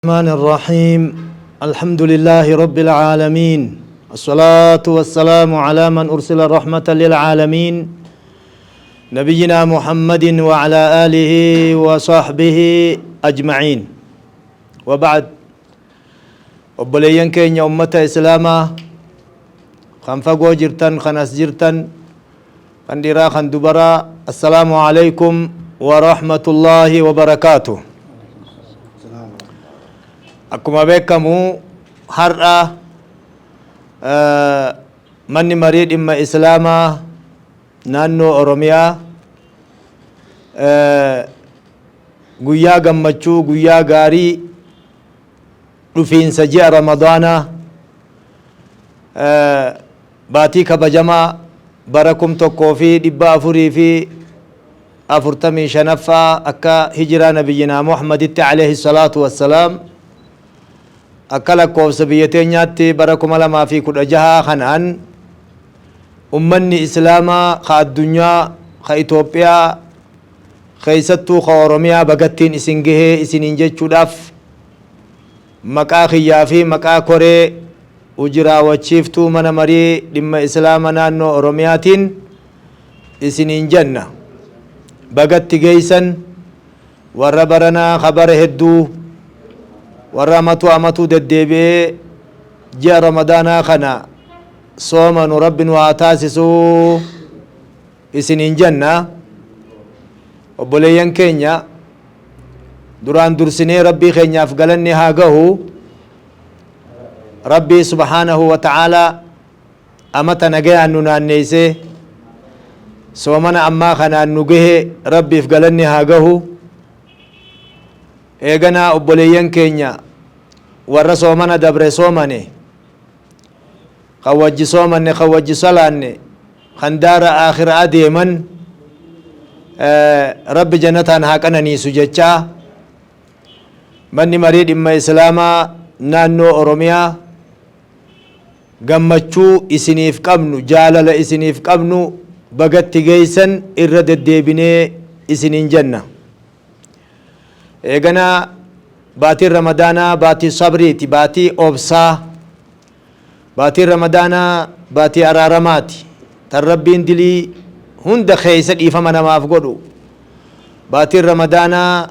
الرحمن الرحيم. الحمد لله رب العالمين، الصلاة والسلام على من أرسل رحمة للعالمين، نبينا محمد وعلى آله وصحبه أجمعين، وبعد. Obboleeyyan keenya ummata Islaamaa kan fagoo jirtan, kan as jirtan, kan dhiiraa, kan dubaraa, السلام عليكم ورحمة الله وبركاته. Akkuma beekamu har'a manni marii dhimma Islaamaa naannoo Oromiyaa guyyaa gammachuu, guyyaa gaarii, dhufiinsa ji'a Ramadaanaa, baatii kabajamaa bara 1445ffaa akka hijiraa nabiyyinaa Muhammaditti عليه الصلاة والسلام, akka lakkoofsa biyya teenyaatti bara 2016 kanaan, ummanni Islaamaa ka addunyaa, ka Itoophiyaa, keessattuu ka Oromiyaa, bagattiin isin gahee isiniin jechuudhaaf maqaa kiyyaa fi maqaa koree hojiraawwachiiftuu mana marii dhimma Islaama naannoo Oromiyaatiin isiniin jenna. Bagatti geeysan. Warra baranaa kabara hedduu, warra amatu amatuu deddeebi'ee ji'a Ramadaanaa kana soomanu, Rabbi nu haa taasisuu isiniin jenna. Obboleeyyan keenya, duraan dursinee Rabbii keenyaaf galanni haa gahu. Rabbii سبحانه وتعالى amata nagayaan nu naanneeysee soomana ammaa kanaan nu gahe, Rabbiif galanni haa gahu. Eeganaa obboleeyyan keenya warra soomana dabre soomane, kan wajji soomanne, kan wajji salaanne, kan daara aakhiraa deeman, Rabbi jannataan haa qananiisu jechaa, manni marii dhimma Islaamaa naannoo Oromiyaa gammachuu isiniif qabnu, jaalala isiniif qabnu, bagatti geeysan irra deddeebinee isiniin jenna. Eeganaa baatiin Ramadaanaa baatii sabriiti, baatii obsaa. Baatiin Ramadaanaa baatii araaramaati, tan Rabbiin dilii hunda keeysa dhiifama namaaf godhu. Baatiin Ramadaanaa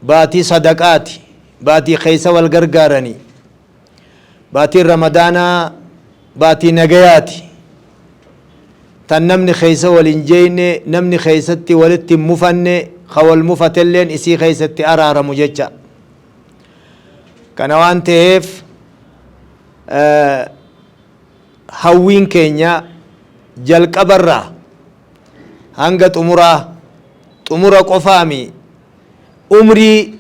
baatii sadaqaati, baatii keeysa wal gargaarani. Baatiin Ramadaanaa baatii nagayaati, tan namni keeysa wal hin jeeyne, namni keeysatti walitti hin mufanne, ka wal mufatelleen isii keeysatti araaramu jecha. Kana waan ta'eef hawwiin keenya jalqabarraa hanga xumuraa, xumura qofaami, umrii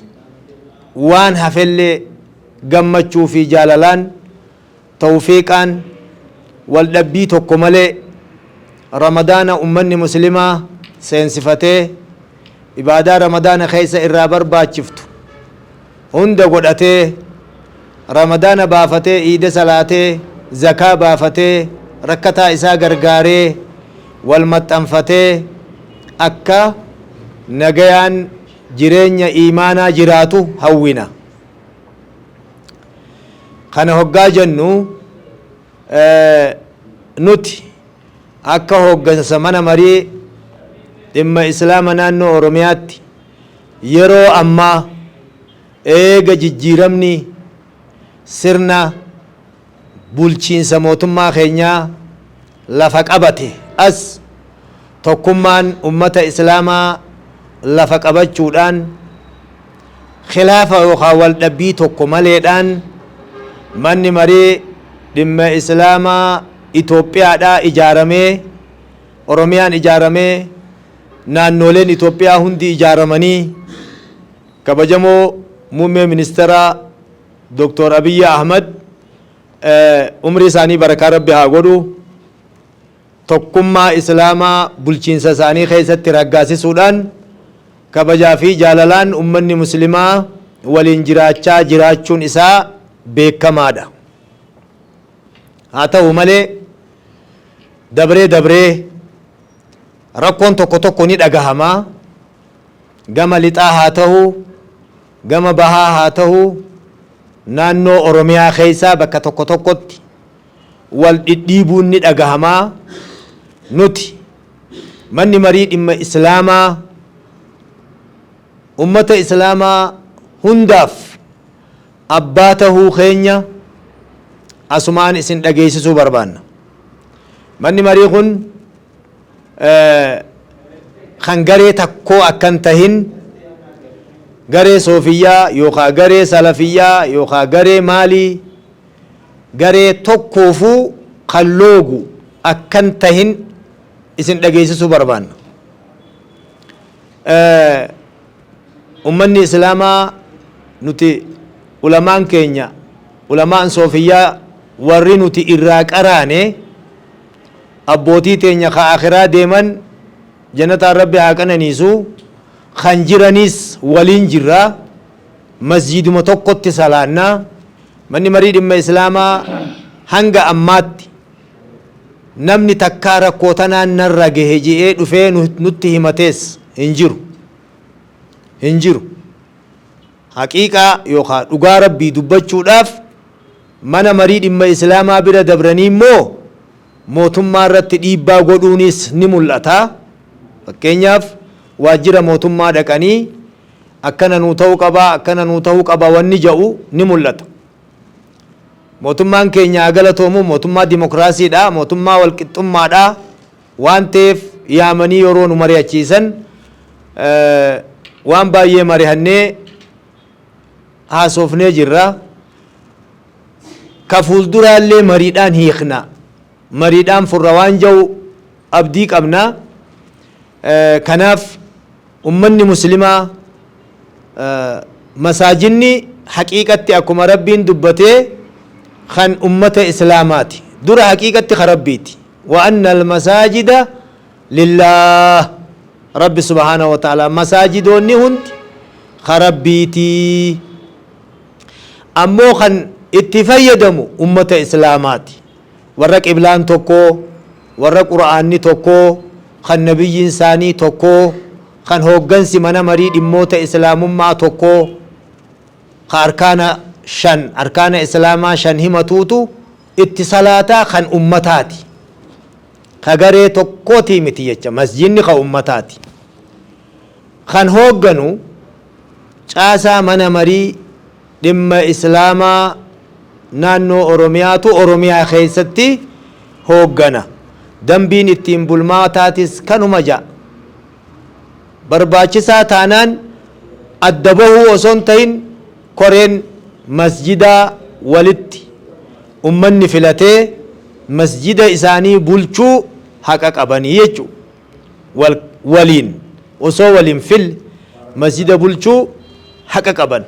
waan hafellee gammachuu fi jaalalaan, tawfiiqaan, wal dhabbii tokko malee Ramadaana ummanni Muslimaa seensifatee, ibaadaa Ramadaana keessa irraa barbaachiftu hunda godhatee, Ramadaana baafatee, iida salaatee, zakaa baafatee, rakkataa isaa gargaaree, wal maxxanfatee akka nagayaan jireenya iimaanaa jiraatu hawwina. Kana hoggaa jennu, nuti akka hooggansa mana marii dhimma Islaama naannoo Oromiyaatti, yeroo ammaa eega jijjiiramni sirna bulchiinsa mootummaa keenyaa lafa qabate as, tokkummaan ummata Islaamaa lafa qabachuudhaan, khilaafa yookaan wal dhabbii tokko maleedhaan, manni marii dhimma Islaamaa Itoophiyaadhaa ijaaramee, Oromiyaan ijaaramee, naannoleen Itoophiyaa hundi ijaaramanii, kabajamoo muummee ministeeraa Dr. Abiyyi Ahmad, umrii isaanii barakaa Rabbi haa godhu, tokkummaa Islaamaa bulchiinsa isaanii keessatti raggaasisuudhaan kabajaa fi jaalalaan ummanni Muslimaa waliin jiraachaa jiraachuun isaa beekamaadha. Haa ta'u malee dabree dabree rakkoon tokko tokko ni dhagahamaa, gama lixaa haa ta'u. Gama bahaa haa ta'u, naannoo Oromiyaa keessaa bakka tokko tokkotti wal dhidhiibuun ni dhagahamaa. Nuti manni marii dhimma Islaamaa ummata Islaamaa hundaaf abbaa tahuu keenya asumaan isin dhageessisuu barbaanna. Manni marii kun kan garee takkoo akkan tahin, garee soofiyyaa yookaan garee salafiyyaa yookaan garee maalii, garee tokkoofuu kan loogu akkan tahin isin dhageessisuu barbaanna. Ummanni Islaamaa, nuti ulamaan keenya, ulamaan soofiyyaa warri nuti irraa qaraane, abbootii teenya ka akhiraa deeman jannataan Rabbi haa qananiisu, kan jiranis waliin jirra, masjiduma tokkotti salaannaa. Manni marii dhimma Islaamaa hanga ammaatti namni takkaa rakkoo tanaan narra gahe je'ee dhufee nutti himatees hin jiru, hin jiru. Haqiiqaa yookaan dhugaa Rabbii dubbachuudhaaf, mana marii dhimma Islaamaa bira dabranii immoo mootummaa irratti dhiibbaa godhuunis ni mul'ata. Fakkeenyaaf, waajjira mootummaa dhaqanii akkana nuu ta'uu qaba, akkana nuu ta'uu qaba wanni jedhu ni mul'ata. Mootummaan keenya haa galatoomu, mootummaa dimokiraasiidha, mootummaa walqixxummaadha waan ta'eef, yaamanii yeroo nu mari'achiisan waan baay'ee mari'annee haasofnee jirra. Ka fuulduraallee mariidhaan hiikna, mariidhaan furra waan jedhu abdii qabna. Kanaaf ummanni Muslimaa, masaajinni haqiiqatti akkuma Rabbiin dubbatee kan ummata Islaamaati. Dura haqiiqatti ka Rabbiiti. وأن المساجد لله. Rabbi سبحانه وتعالى masaajidoonni hundi ka Rabbiiti, ammoo kan itti fayyadamu ummata Islaamaati, warra qiblaan tokko, warra Qur'aanni tokko, kan nabiyyiin isaanii tokko, kan hooggansi mana marii dhimmoota Islaamummaa tokko, ka arkaana shan, arkaana Islaamaa shan himatuutu itti salaataa. Kan ummataati, ka garee tokkootii miti jecha. Masjidni ka ummataati. Kan hoogganu caasaa mana marii dhimma Islaamaa naannoo Oromiyaatu Oromiyaa keessatti hooggana. Dambiin ittiin bulmaataatis kanuma ja'a. Barbaachisaa taanaan adda bahuu osoo hin ta'in, koreen masjidaa walitti ummanni filatee masjida isaanii bulchuu haqa qabanii jechuudha. Waliin osoo waliin fil masjida bulchuu haqa qaban.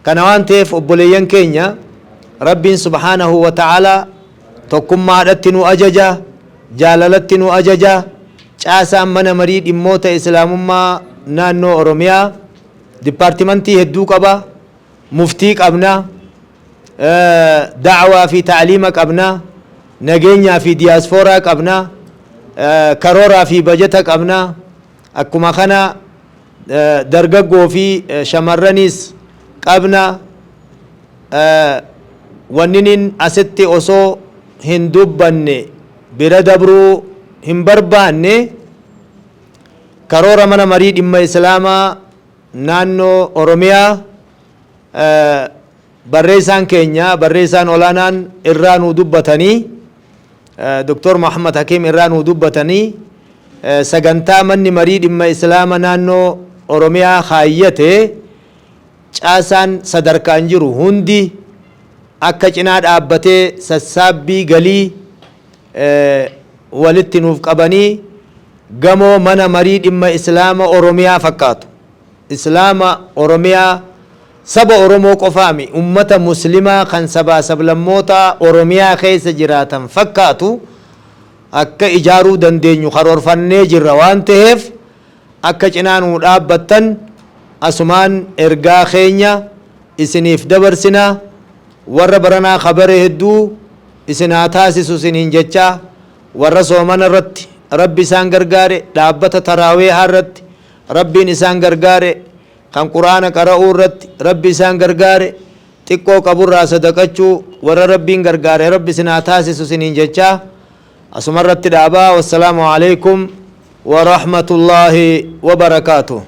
Kana waan ta'eef, obboleeyyan keenya, Rabbiin سبحانه وتعالى tokkummaadhatti nu ajaja, jaalalatti nu ajaja. Caasaan mana marii dhimmoota Islaamummaa naannoo Oromiyaa dipaartimantii hedduu qaba. Muftii qabna, da'waa fi ta'liima qabna, nageenyaa fi diyaaspooraa qabna, karooraa fi bajata qabna. Akkuma kana dargaggoo fi shamarranis qabna. Wanninin asitti osoo hin dubbanne bira dabruu hin barbaanne, karoora mana marii dhimma Islaamaa naannoo Oromiyaa barreessaan keenya, barreessaan olaanaan irraa nuu dubbatanii, Dr. Muhammad Hakim irraa nuu dubbatanii, sagantaa manni marii dhimma Islaama naannoo Oromiyaa kaayyate caasaan sadarkaan jiru hundi akka cinaa dhaabbatee sassaabbii galii walitti nuuf qabanii gamoo mana marii dhimma Islaama Oromiyaa fakkaatu, Islaama Oromiyaa, saba Oromoo qofaami, ummata Muslimaa kan sabaa sablammoota Oromiyaa keessa jiraatan fakkaatu akka ijaaruu dandeenyu karoorfannee jirra waan ta'eef, akka cinaa nuu dhaabbattan asumaan ergaa keenya isiniif dabarsina. Warra baranaa kabare hedduu isin haa taasisu isiniin jecha, warra soomana irratti Rabbi isaan gargaare, dhaabbata taraaweehaa irratti Rabbiin isaan gargaare. Kan qur'aana qara'uu irratti Rabbi isaan gargaare, xiqqoo qaburraa sadaqachuu warra Rabbiin gargaare Rabbi isin haa taasisu isiniin jechaa asumarratti dhaabaa. Wassalaamu alaikum wa rahmatullaahi wa barakaatuh.